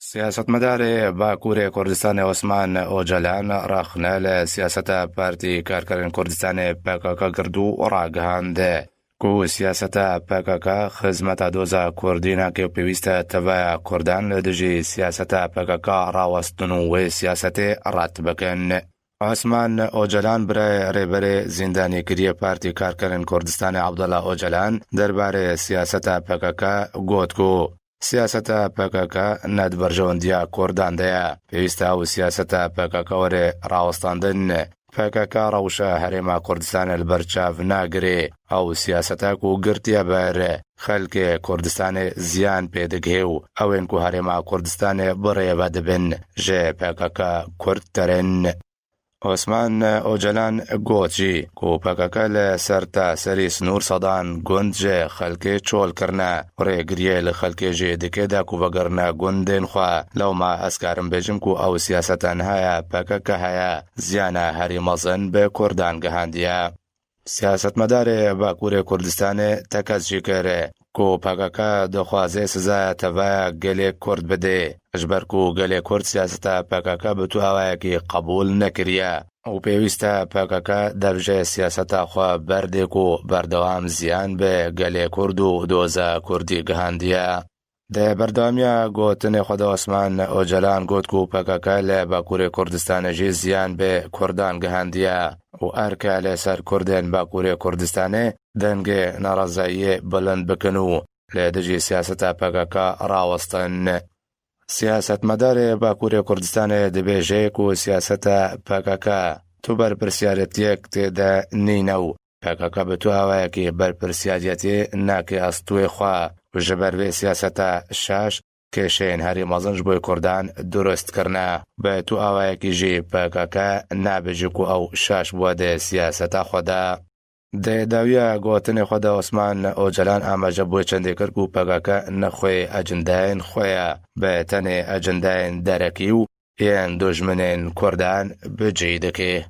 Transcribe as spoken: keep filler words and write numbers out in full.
Siyasetmedarê Bakurê Kurdistanê Osman Ocalan rexne li siyaseta Partî Karkerên Kurdistanê P K K gird û ragihand ku siyaseta P K K xizmeta doza Kurdî nake û pêwîst e teveya Kurdan li dijî siyaseta P K K rawestin û wê siyasetê red bikin. Osman Ocalan, birayê rêberê zîndanîkiriyê Partî Karkerên Kurdistanê Abdullah Ocalan, derbarê siyaseta P K K got ku siyaseta P K K ne di berjewendiya Kurdan de ye. Pêwîst e ew siyaseta P K K were rawestandin. P K K rewşa Herêma Kurdistanê li ber çav nagirê. Ew siyaseta ku girtiye ber xelkê Kurdistanê ziyan pê digihê û ew ên ku Herêma Kurdistanê bi rê ve dibin ji P K K kurdtir in. Osman Ocalan got jî ku P K K li ser taserî sinûr sedan gund ji xelkê çol kirine, rêgiriyê li xelkê jî dike de ku vegerine gundên xwe. Lewma ez karim bêjim ku ew siyaseta niha ya P K K heye, ziyana herî mezin bi Kurdan gihandiye. Siyasetmedarê Bakurê Kurdistanê tekez jî kir ku P K K dixwaze sizaya tevaya gelê Kurd bidê, ji ber ku gelê Kurd siyaseta P K K bi tu awayekî qebûl nekiriye û pêwîst e P K K dev ji siyaseta xwe berdê ku berdewam ziyan bi gelê Kurd û doza Kurdî gihandiye. Di berdewamiya gotinê xwe de Osman Ocalan got ku P K K li Bakurê Kurdistanê jî ziyan bi Kurdan gihandiye û erke li ser Kurdên Bakurê Kurdistanê dengê narazayiyê bilind bikin û li dijî siyaseta P K K rawestin. Siyasetmedarê Bakurê Kurdistanê dibêje ku siyaseta P K K tu berpirsiyariyetiyek tê de nîne û P K K bi tu awayekî berpirsiyariyetê nake astûyê xwe û ji ber vê siyaseta şaş kêşeyên herî mezin ji bo Kurdan durust kirine. Bi tu awayekî jî P K K nabêje ku ew şaş bûye di siyaseta xwe de. Di dawiya gotinê xwe de Osman Ocalan amaje bo çendê kir ku P K K ne xwê ecindeyên xwe ye, bi tenê ecindeyên derekî û yên dojminên Kurdan bi cî dike.